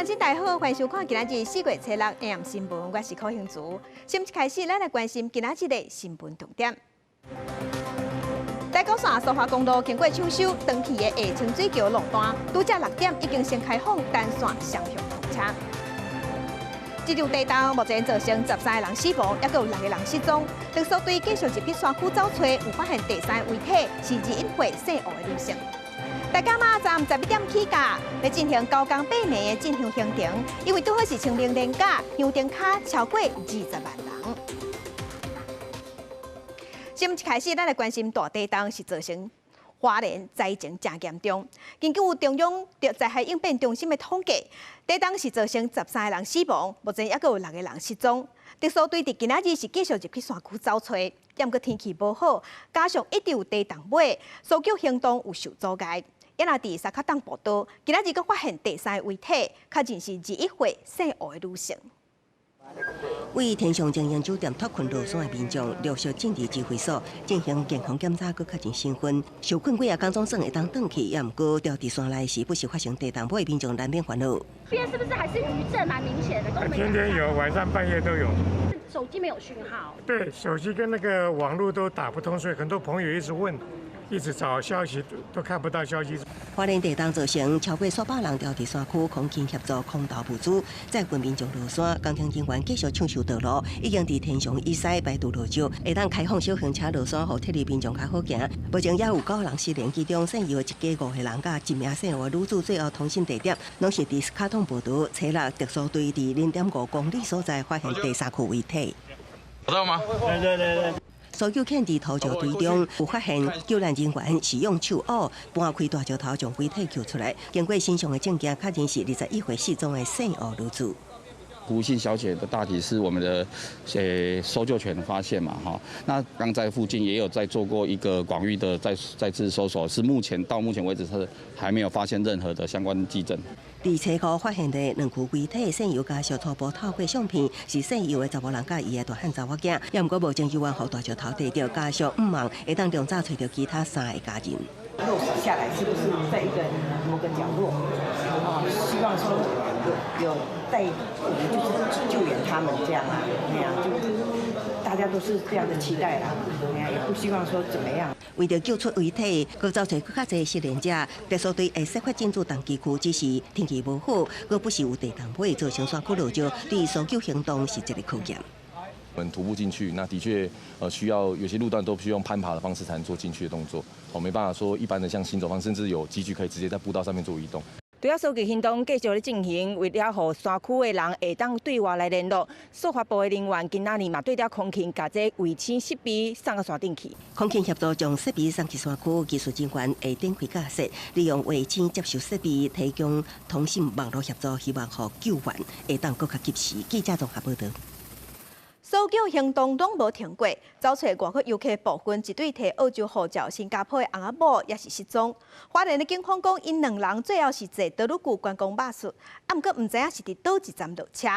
親大家好，歡迎收看今仔日4月初六下暗新聞，我是柯興竹。新聞開始，咱來關心今仔日的新聞重點。台九線蘇花公路經過搶修，長崎的下清水橋路段，拄才6點已經先開放單線雙向通車。這場地動目前造成13個人死亡，猶閣有六個人失蹤。特搜隊繼續入去山區走揣，有發現第三個遺體是21歲姓吳的女性。大甲媽昨暗11點起駕，欲進行九工八暝的進香行程，因為拄好是清明連假，香燈跤超過20萬人。新聞一開始，咱來關心大地動是造成花蓮災情誠嚴重。根據中央災害應變中心的統計，地動是造成13個人死亡，目前猶閣有六個人失蹤。特搜隊佇今仔日是繼續入去山區走揣，毋過天氣無好，加上一直有地動尾，搜救行動有受阻礙。也若佇三腳洞步道，今仔日閣發現第三個遺體，確認是21歲姓吳的女性。為天祥精英酒店脫困落山的民眾，陸續進入指揮所進行健康檢查，閣確認身份。受困幾仔工總算會當轉去，也毋過牢佇山內時不時發生地動尾，民眾難免煩惱。邊是不是還是餘震蠻明顯的？天天有，晚上半夜都有。手機沒有訊號。對，手機跟那個網絡都打不通，所以很多朋友一直問，一直找消息，都看不到消息。花蓮地動造成超過數百人牢佇山區，空勤協助空投物資，載運民眾落山。工程人員繼續搶修道路，已經佇天祥以西排除落石，會當開放小型車落山，予撤離民眾較好行。目前也有九人失聯，其中姓姚一家五個人佮一名姓吳女子，最後通訊地點攏是佇卡通步道，初六特搜隊佇0.5公里所在發現第三具遺體。找到嗎？對對對對。搜救犬佇土石堆中有發現救難人員使用手斧搬開大石頭，將遺體救出來。經過身上的證件，確認是21歲失蹤的姓吳女子。胡姓小姐的大體是我們的搜救犬發現嘛，哈，那剛在附近也有在做過一個廣域的再次搜索，是目前到目前為止是還沒有發現任何的相關跡證。佇車庫發現的兩具遺體，姓尤家屬初步透過相片是姓尤的查某人佮伊的大漢查某囝，也毋過目前猶原予大石頭綴著，家屬向望會當盡早揣著其他三個家人。落實下來是不是在一個某個角落？哦，希望說有帶我們就是救援他們這樣啊，那樣就大家都是這樣的期待啦，也不希望說怎麼樣。為著救出遺體，閣走揣閣較濟失聯者，特搜隊會設法進駐重機區，只是天氣無好，閣不時有地動尾造成山區落石，對搜救行動是一個考驗。我們徒步進去，那的確，需要有些路段都需要用攀爬的方式才能做進去的動作，我沒辦法說一般的像行走方式，甚至有機具可以直接在步道上面做移動。除了搜救行動繼續咧進行，為了予山區的人會當對外來聯絡，司法部的人員今仔日嘛對著空勤共這衛星設備送到山頂去。空勤協助將設備送去山區，技術人員會展開架設，利用衛星接收設備，提供通信網路協助，希望予救援會當閣較及時。記者綜合報導。搜救行動攏無停過，走揣外國遊客部分一對提澳洲護照新加坡的翁仔某也是失蹤。花蓮的警方講，𪜶兩人最後是坐多魯閣觀光巴士，啊，毋過毋知影是佇佗一站落車。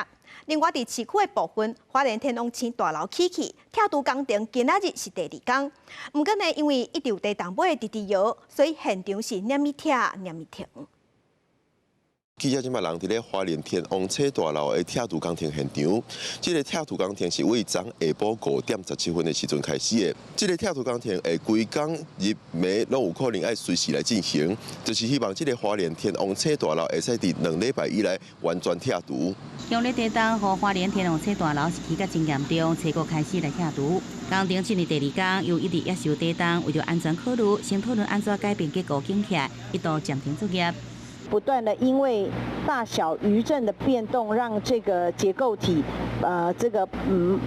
另外，佇市區的部分，花蓮天王星大樓起去拆除工程，今仔日是第二工。毋過呢，因為一直有地動尾直直搖，所以現場是連咪拆連咪停。記者這擺人佇咧花蓮天王星大樓的拆除工程現場，這個拆除工程是為昨下晡5點17分的時陣開始的。這個拆除工程會規工日暝攏有可能愛隨時來進行，就是希望這個花蓮天王星大樓會使佇2禮拜以內完全拆除。強烈地動予花蓮天王星大樓是起甲真嚴重，初五開始來拆除。工程進入第二工，又一直也受地動，為著安全考慮，先討論按怎改變結構緊起來，一度暫停作業。不斷的因為大小餘震的變動，讓這個結構體，這個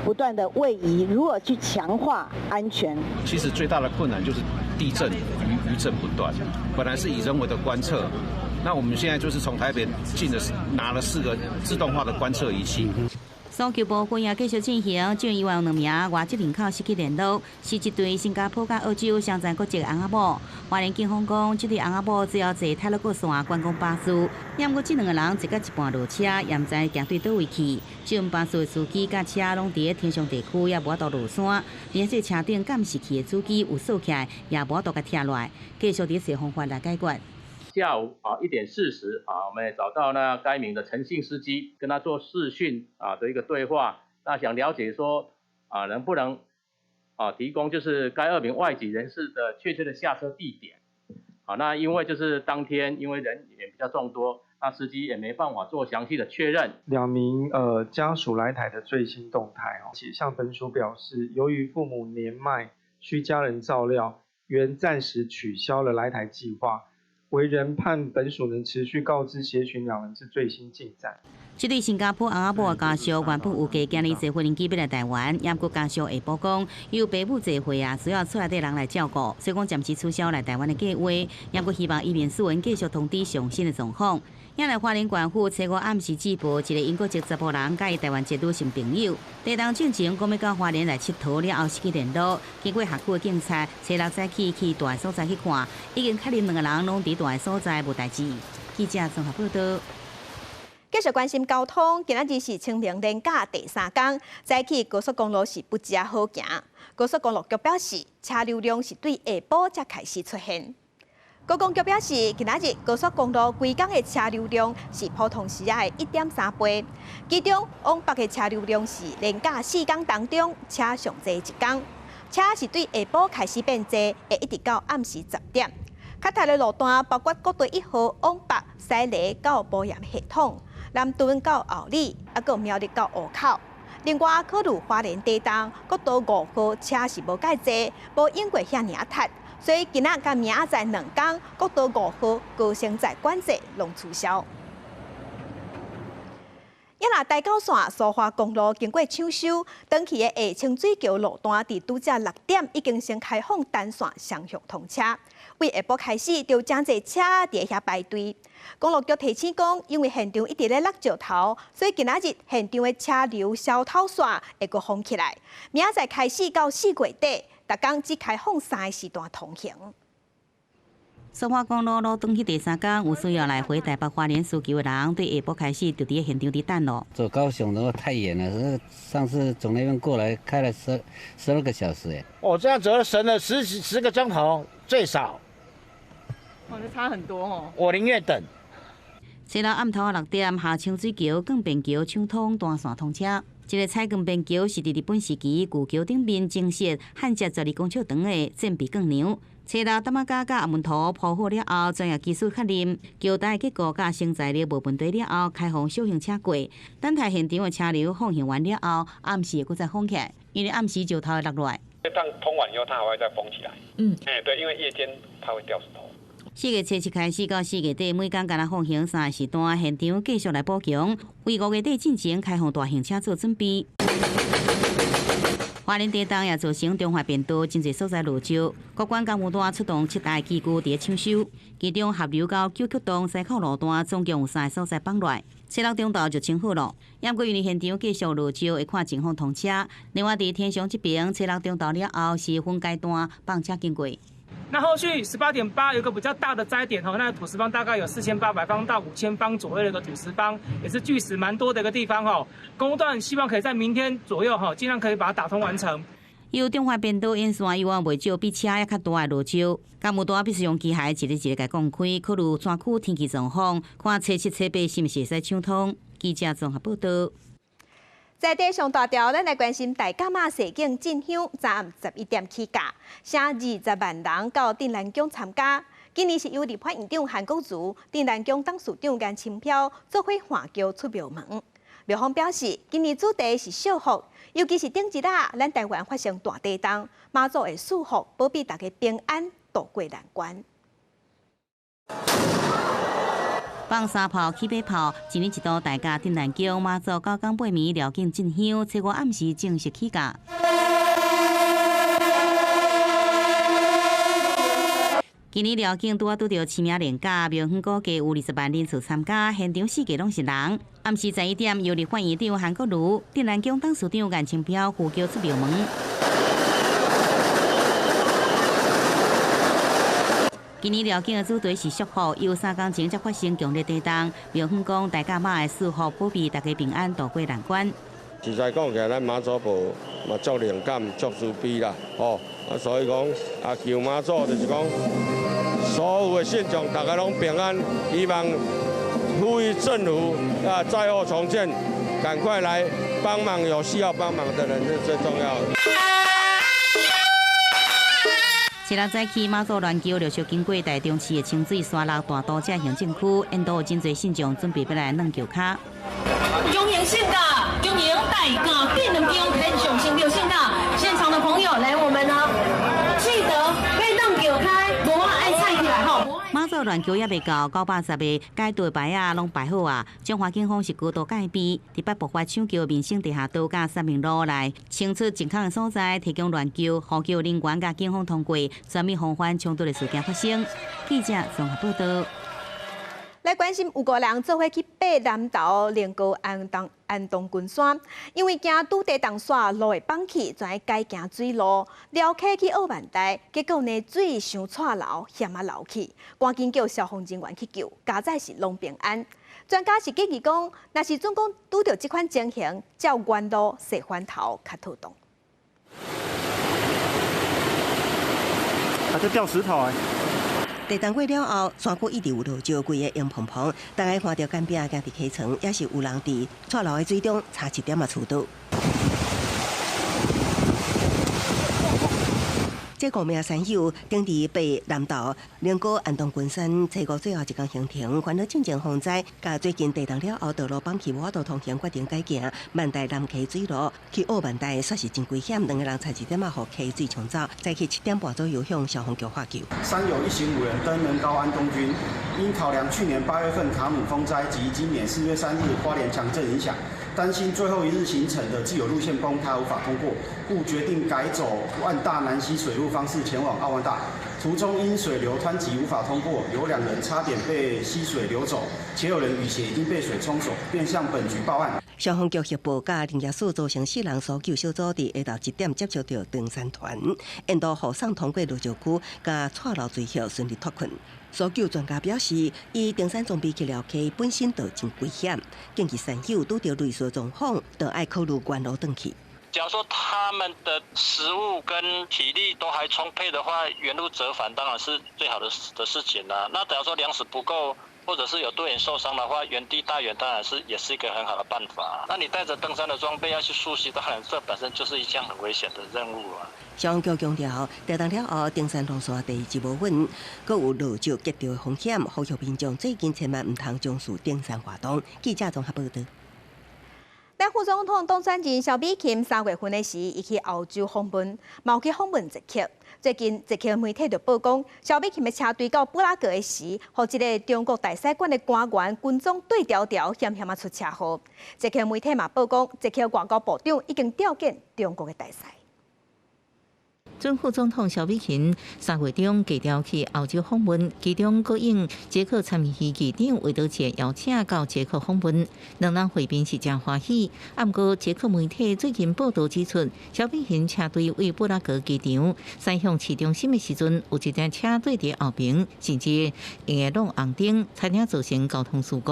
不斷的位移，如何去強化安全？其實最大的困難就是地震餘震不斷。本來是以人為的觀測，那我們現在就是從台北進了拿了四個自動化的觀測儀器。搜救部分也繼續進行，終於有兩名外籍人口失去聯絡，是一對新加坡佮澳洲雙重國籍的翁仔某。花蓮警方講，這對翁仔某最後坐太魯閣線觀光巴士，毋過這兩個人坐到一半落車，也毋知行對佗位去。這陣巴士的司機佮車攏佇咧天祥地區，也無法度落山，而且這車頂監視器的主機有鎖起來，也無法度共拆落來，繼續佇咧揣方法來解決。下午啊1點40啊，我們也找到呢該名的陳姓司機，跟他做視訊啊的一個對話，那想了解說啊能不能啊提供就是該2名外籍人士的確切的下車地點。啊，那因為就是當天因為人也比較眾多，那司機也沒辦法做詳細的確認。兩名家屬來台的最新動態哦，且向本署表示，由於父母年邁需家人照料，原暫時取消了來台計劃，惟仍盼本署能持續告知協尋兩人之最新進展。這對新加坡翁仔某的家屬原本預計今日坐飛機欲來台灣，毋過家屬下晡講，由爸母濟歲啊，需要厝內底人來照顧，所以講暫時取消來台灣的計劃。毋過希望移民署能繼續通知上新的狀況。也來花蓮縣府初五暗時接報，一個英國籍查埔人佮伊台灣籍女性朋友，地動進前講欲到花蓮來𨑨迌了後失去聯絡。經過轄區的警察，初六早起去蹛的所在去看，已經確認兩個人攏佇蹛的所在無代誌。記者綜合報道。繼續關心交通，今仔日是清明連假第三天，早起高速公路是不遮好行。高速公路局表示，車流量是對下晡才開始出現。高公局表示，今仔日高速公路規工的車流量是普通時仔的1.3倍，其中往北的車流量是連假4天當中車上濟一工，車是對下晡開始變濟，會一直到暗時10點。較大的路段包括國道1號往北西螺到埔鹽系統。南屯到后里，啊，閣苗栗到湖口。另外，考慮花蓮地東國道5號車是無蓋濟，無用過遐爾仔塞，所以今仔佮明仔載兩工國道5號高升站管制攏取消。也若台九線蘇花公路經過搶修，轉去的下清水橋路段，佇拄才6點已經先開放單線雙向通車。為下晡開始，就誠濟車佇遐排隊。公路局提醒講，因為現場一直咧落石頭，所以今仔日現場的車流消頭線會閣封起來。明仔載開始到4月底，逐工只開放3個時段通行。蘇花公路路轉去第三工，有需要來回台北花蓮需求的人，對下晡開始就佇現場佇等咯。走高雄的話太遠了，上次從那邊過來開了12個小時哎。哦，這樣子省了十個鐘頭最少。哦，那差很多哦。我寧願等。初六暗頭6點，下清水橋、鋼便橋搶通單線通車。這個彩鋼便橋是佇日本時期舊橋頂面增設焊接12公尺長的戰備鋼梁。初六擔仔架佮阿門塗鋪好了後，專業技術確認橋台結構佮承載力無問題了後，開放小型車過。等待現場的車流放行完了後，暗時會閣再封起來，因為暗時石頭會落落來。當通完以後，它還會再封起來。嗯，欸，對，因為夜間它會掉石頭。4月初七開始到4月底，每工干焦放行3個時段，現場繼續來補強，為5月底進前開放大型車做準備。花蓮地動也造成中華便道真濟所在落石，國管工務段出動7台機具佇咧搶修，其中合流到九曲洞西口路段總共有3個所在放落來。初六中晝就清好了，毋過因為現場繼續落石，會看情況通車。另外，佇天祥這邊，初六中晝了後是分階段放車經過。那後續18.8有一個比較大的災點吼，那土石方大概有4800方到5000方左右的一個土石方，也是巨石蠻多的一個地方吼。工段希望可以在明天左右吼，盡量可以把它打通完成。由中華便道沿線有望袂少比車猶較大的落石，工務段必須用機械一个一个共講開，考慮全區天氣狀況，看初七、初八是毋是會使搶通。記者綜合報道。在地上大條，咱來關心大甲媽社景進香，昨暗11點起駕，寫20萬人到鎮瀾宮參加。今年是由立法院長韓國瑜、鎮瀾宮董事長顏清標做伙挽轎出廟門。廟方表示，今年主題是惜福，尤其是頂一仔，咱台灣發生大地動，媽祖會賜福，保庇大家平安渡過難關。放三炮、起馬炮，一年一度大甲鎮瀾宮媽祖九工八暝寮境進香，初五暗時正式起駕。今年寮境拄仔拄著清明連假，廟方估計有20萬人次參加，現場四界攏是人。暗時11點，由立法院長韓國瑜、鎮瀾宮董事長顏清標扶轎出廟門。今年寮境的主題是惜福，由3工前才發生強烈地動，廟方講大甲媽會賜福保庇大家平安渡過難關。實在講起來，咱媽祖婆嘛足靈感、足慈悲啦，吼啊，所以講啊，求媽祖就是講所有的信眾大家攏平安，希望呼籲政府啊災後重建，趕快來幫忙有需要幫忙的人是最重要的。初六早起，媽祖鸞轎陸續經過台中市的清水、沙鹿、大肚這行政區，沿途有真濟信眾準備欲來軟轎跤。恭迎聖駕，恭迎大家變兩張天上聖庙聖駕，現場的朋友來，我們呢記得欲軟轎跤，帽仔愛踩起來吼。媽祖鸞轎猶未到，910个解道牌仔攏擺好啊！彰化警方是高度戒備，佇八步發搶救民生地下道佮三民路內清出淨空的所在，提供鸞轎呼救人員佮警方通過，全面防範衝突的事件發生。記者綜合報道。來關心有五個人做伙去爬南投苓高安東軍山，因為驚拄地動煞路會崩去，就愛改行水路，寮溪去塢萬代，結果呢水傷掣流，險仔流去，趕緊叫消防人員去救，佳哉是攏平安。專家是建議講，若是準講拄著這款情形，照原路踅翻頭較妥當。啊，這掉石頭欸！地動過了後，山區一直有落石，規个湧蓬蓬。大家看著干壁行佇溪床，也是有人佇掣流的水中差一點仔出倒。這五名山友頂佇爬南投苓高安東軍山，初五最後一工行程，煩惱進前風災，佮最近地動了後道路崩去，無法度通行，決定改行萬代南溪水路去塢萬代，煞是真危險。兩個人差一點仔予溪水沖走，早起7點半左右向消防局發救。山友一行5人登苓高安東軍，因考量去年8月份卡努風災及今年4月3日花蓮強震影響，擔心最後一日行程的既有路線崩塌無法通過，故決定改走萬大南溪水路方式前往奧萬大。途中因水流湍急無法通過，有2人差點被溪水流走，且有人雨鞋已經被水沖走，便向本局報案。消防局協報佮林業署組成4人搜救小組，佇下晝1點接觸著登山團，沿途護送通過落石區，佮掣流水後順利脫困。搜救專家表示，以登山裝備去寮溪本身就真危險，建議山友拄著類似狀況，就愛考慮原路轉去。假如說他們的食物跟體力都還充沛的話，原路折返當然是最好的事情啦。那假如說糧食不夠，或者是有隊員受傷的話，原地大援當然是也是一個很好的辦法。那你帶著登山的裝備要去溯溪，當然這本身就是一項很危險的任務啊。消防局強調，地動了後，登山路線地質無穩，閣有落石結著的風險，呼籲民眾最近千萬毋通從事登山活動。記者綜合報道。咱副總統當選人蕭美琴3月份的時，伊去歐洲訪問，嘛有去訪問捷克。最近捷克媒體就報講，蕭美琴的車隊到布拉格的時，予一个中國大使館的官員軍裝對調調，險險仔出車禍。捷克媒體嘛報講，捷克外交部長已經調見中國的大使。準副總統蕭美琴3月中低調去歐洲訪問，其中閣應捷克參議院議長魏德傑邀請到捷克訪問，兩人會面是誠歡喜。毋過捷克媒體最近報道指出，蕭美琴車隊位布拉格機場駛向市中心的時陣，有一台車對佇後爿，甚至用會弄紅燈，差點造成交通事故。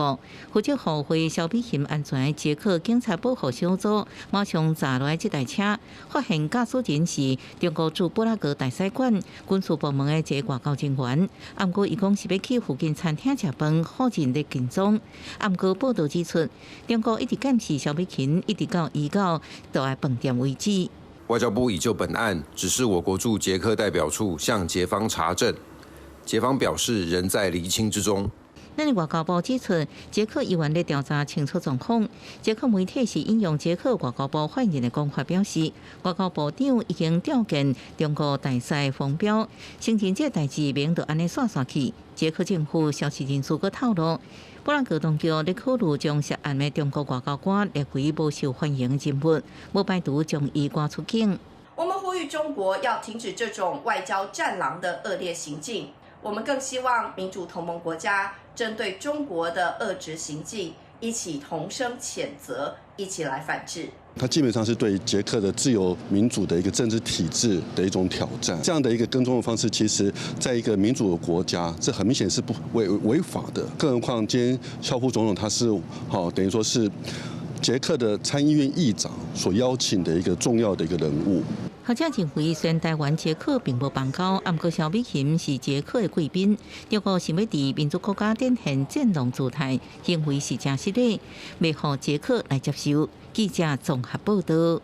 負責護衛蕭美琴安全的捷克警察保護小組馬上查落來這台車，發現駕駛人是中國駐布拉格大使館軍事部門的一個外交人員，毋過伊講是欲去附近餐廳食飯，否認咧跟蹤。毋過報道指出，中國一直監視蕭美琴，一直到伊到都愛飯店為止。外交部已就本案指示我國駐捷克代表處向捷方查證，捷方表示仍在釐清之中。咱的外交部指出，捷克議員咧調查清楚狀況。捷克媒體是引用捷克外交部發言人的講法表示，外交部長已經調見中國大使馮彪，承認這个代誌免就按呢煞煞去。捷克政府消息人士閣透露，布拉格當局咧考慮將涉案的中國外交官列為無受歡迎的人物，無排除將伊趕出境。我們呼籲中國要停止這種外交戰狼的惡劣行徑。我們更希望民主同盟國家針對中國的惡質行徑，一起同聲譴責，一起來反制。它基本上是對捷克的自由民主的一個政治體制的一種挑戰。這樣的一個跟蹤的方式，其實在一個民主的國家，這很明顯是不違法的。更何況今天蕭副總統他是等於說是捷克的參議院議長所邀請的一個重要的一個人物。學者認為，雖然台灣捷克並無邦交，毋過蕭美琴是捷克的貴賓，中國想欲佇民主國家展現戰狼姿態，行為是誠失禮，袂予捷克來接受。記者綜合報道。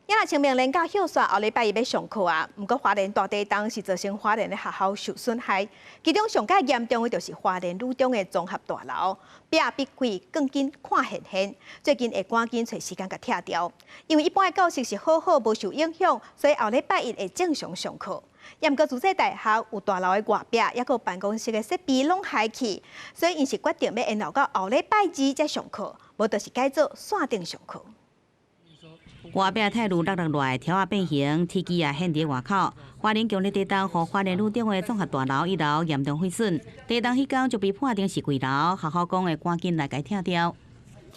今仔清明連假歇煞後禮拜一欲上課啊，毋過花蓮大地動是造成花蓮的學校受損害，其中上蓋嚴重的就是花蓮女中的綜合大樓，壁壁櫃鋼筋看現現，最近會趕緊揣時間共拆掉，因為一般的教室是好好無受影響，所以後禮拜一會正常上課。毋過自在大學有大樓的外壁，抑閣辦公室的設備攏害去，所以𪜶是決定欲延後到後禮拜二才上課，無就是改做線頂上課。外壁鐵路落落來，條仔變形，鐵枝也現佇外口。花蓮強烈地動，予花蓮女中的綜合大樓一樓嚴重毀損。地動彼工就被判定是危樓，學校講會趕緊來共拆掉。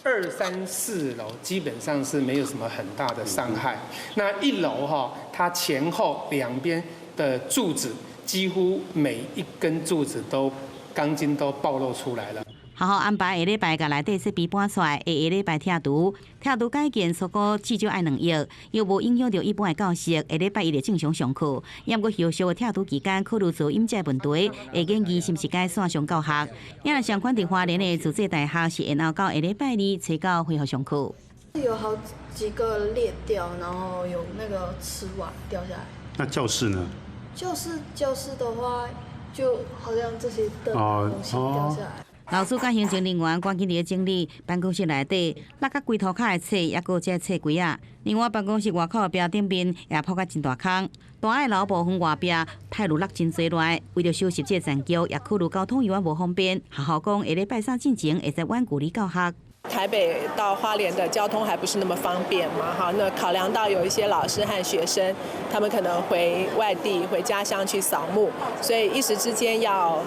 二三四樓基本上是沒有什麼很大的傷害。那一樓哈，它前後兩邊的柱子幾乎每一根柱子都鋼筋都暴露出來了。學校安排下禮拜共內底設備搬出來，下下禮拜拆除。拆除改建，粗估至少愛2億，又無影響著一般的教室。下禮拜一會正常上課。毋過後續的拆除期間，考慮噪音這個問題，會建議是毋是改線上教學。也相款佇花蓮的自治大學是延後到下禮拜二，初九恢復上課。有好幾個裂掉，然後有那個瓷瓦掉下來。那教室呢？教室的話，就好像這些燈東西掉下來。老師佮行政人員趕緊佇咧整理辦公室內底，落甲規塗跤的冊，抑閣有這冊櫃仔。另外，辦公室外口的壁頂面也破甲真大空。大愛樓部分外壁鐵路落真濟來，為著收拾這個殘局，也考慮交通猶原無方便。學校講下禮拜三進前會使遠距離教學。台北到花蓮的交通還不是那麼方便嘛？哈，那考量到有一些老師和學生，他們可能回外地、回家鄉去掃墓，所以一時之間要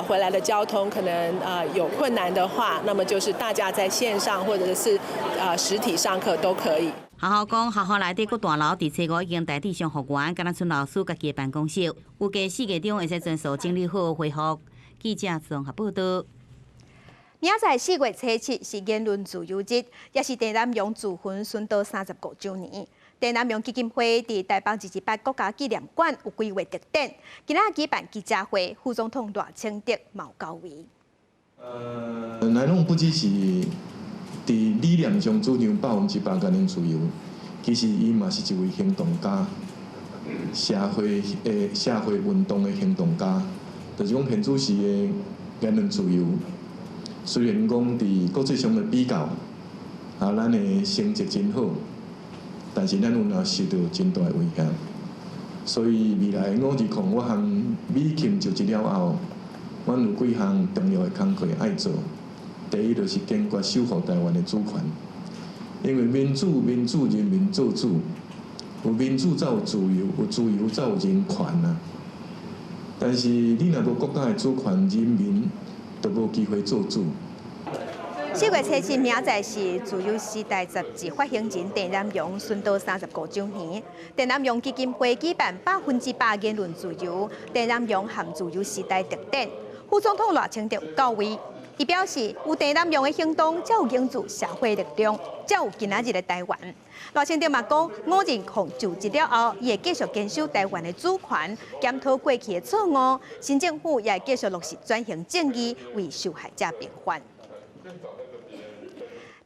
回來的交通可能有困難的話，那麼就是大家在線上或者是實體上課都可以。學校講，學校內底閣大樓佇初五已經大致上復原，敢若賰老師家己的辦公室，預計4月中會使全數整理好恢復。記者綜合報道。明仔載4月初7是言論自由日，也是鄭南榕自焚殉道35週年。鄭南榕基金會佇台北228國家紀念館有規劃特展，今仔舉辦記者會，副總統賴清德嘛有到位。南榕不只是佇理念上主張100%言論自由，其實伊嘛是一位行動家，社會運動的行動家，就是講現主時的言論自由。雖然講佇國際上的比較，啊，咱的成績真好，但是咱有若受著真大的威脅。所以未來520我和美琴就職了後，阮有幾項重要的工課愛做。第一就是堅決守護台灣的主權，因為民主、民主人民做主，有民主才有自由，有自由才有人權啊。但是你若無國家的主權，人民就無機會做主。4月初7，明仔載是自由時代雜誌發行人鄭南榕殉道35週年。鄭南榕基金會舉辦100%言論自由，鄭南榕和自由時代特展。副總統賴清德有到位，伊表示有鄭南榕的行動，才有凝聚社會力量，才有今仔日的台灣。賴清德嘛講，520就職了後，伊會繼續堅守台灣的主權，檢討過去的錯誤。新政府也會繼續落實轉型正義，為受害者平反。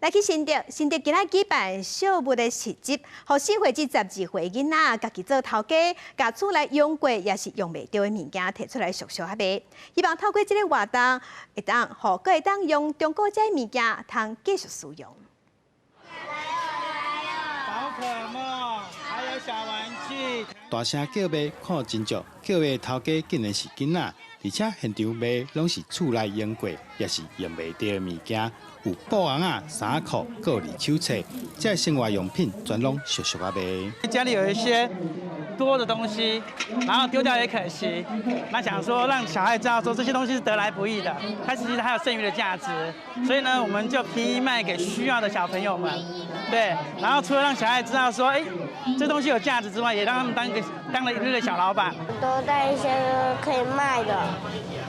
來去新竹，新竹今仔舉辦小物的市集，予4歲至12歲囡仔家己做頭家，共厝內用過抑是用袂著的物件提出來俗俗仔賣。希望透過這個活動，會當予閣會當用中古這物件，通繼續使用。寶可夢，還有小玩具。大聲叫賣看真足，叫賣頭家竟然是囡仔，而且現場賣攏是厝內用過，抑是用袂著的物件，有布尪仔、衫褲、閣二手冊，這生活用品全攏俗俗仔賣。家裡有一些多的東西，然後丟掉也可惜。那想說讓小孩知道說這些東西是得來不易的，它其實還有剩餘的價值，所以呢，我們就便宜賣給需要的小朋友們。對，然後除了讓小孩知道說，哎，這東西有價值之外，也讓他們當了一日的小老闆。多帶一些可以賣的，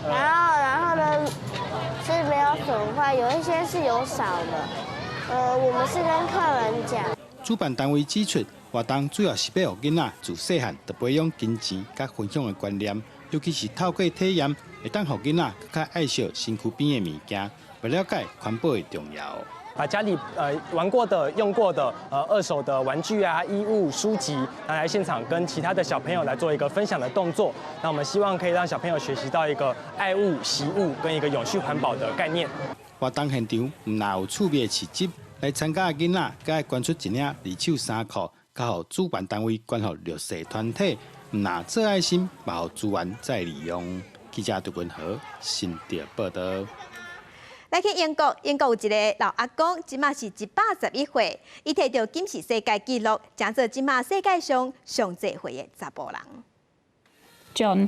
然後呢是沒有損壞，有一些是有少的。我們是跟客人講。主辦單位指出，活動主要是欲予囡仔自細漢就培養金錢佮分享的觀念，尤其是透過體驗，會當予囡仔閣較愛惜身軀邊的物件，來了解環保的重要。把家裡玩過的、用過的二手的玩具啊、衣物、書籍拿來現場跟其他的小朋友來做一個分享的動作。那我們希望可以讓小朋友學習到一個愛物、惜物跟一個永續環保的概念。活動現場毋但有趣味的市集，來參加的囡仔，閣愛捐出一領二手衫褲，交予主辦單位捐予弱勢團體，毋但做愛心，嘛予資源再利用。記者杜文和新竹報道。來去英國，英國有一个老阿公，這馬是111歲，伊提著金氏世界紀錄，成做這馬世界上上濟歲的查埔人。 John,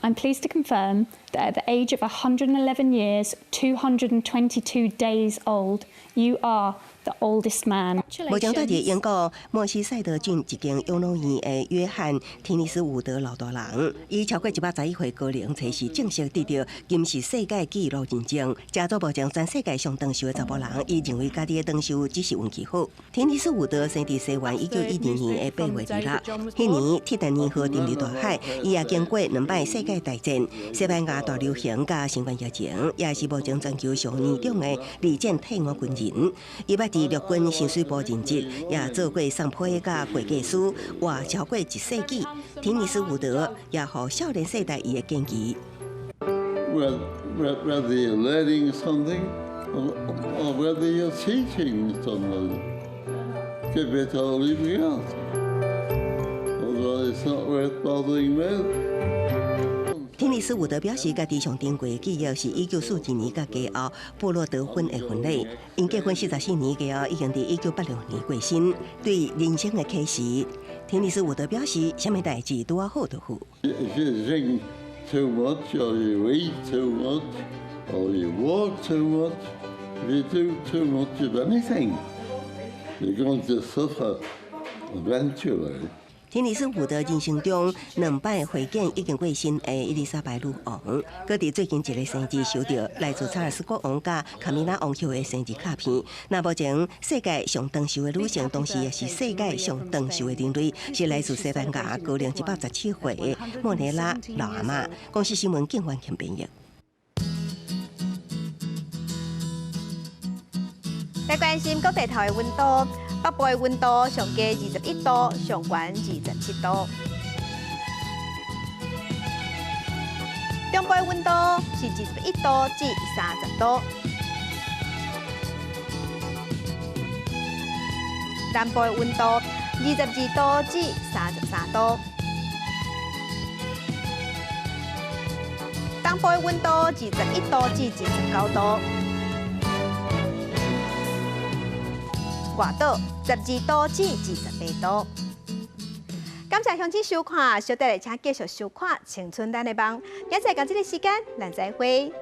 I'm pleased to confirm that at the age of 111 years, 222 days old, you are the oldest man. 目前蹛佇英國莫西塞德郡一間養老院的約翰·提尼斯伍德老大人，伊超過111歲高齡，這是正式得著金氏世界紀錄認證，成做目前全世界上長壽的查埔人。伊認為家己的長壽只是運氣好。提尼斯伍德生佇西元1912年的8月26，彼年鐵達尼號沉入大海，伊也經過兩擺世界大戰、西班牙大流行佮新冠疫情，也是目前全球上年長的二戰退伍軍人。伊捌佇陸軍薪水部任職，也做過送批佮會計師，活超過一世紀。提尼斯伍德也予少年世代伊的建議。 Whether you're learning something or whether you're teaching somebody, give it all you've got. Otherwise, it's not worth bothering with. 提尼斯伍德表示，家己上珍貴的記憶是1942年佮家後布洛德芬的婚禮。𪜶結婚44年，家後已經佇1986年過身。對人生的啟示，提尼斯伍德表示，啥物代誌拄仔好就好。 If you drink too much or you eat too much or you walk too much, if you do too much of anything, you're going to suffer eventually. 提尼斯伍德人生中兩擺會見已經過身的伊麗莎白女王，閣佇最近一个生日收著來自查爾斯國王佮卡米拉王后的生日卡片。那目前世界上長壽的女性，同時也是世界上長壽的人類，是來自西班牙高齡117歲的莫內拉老阿嬤。公視新聞景元慶編譯。來關心各地頭的溫度。北部的溫度上低21度，上懸27度。中部的溫度是21度至30度。南部的溫度22度至33度。東部的溫度21度至29度。外島12度至28度。感謝鄉親收看，小弟來請繼續收看《青春咱的夢》。明仔載仝這个時間，咱再會。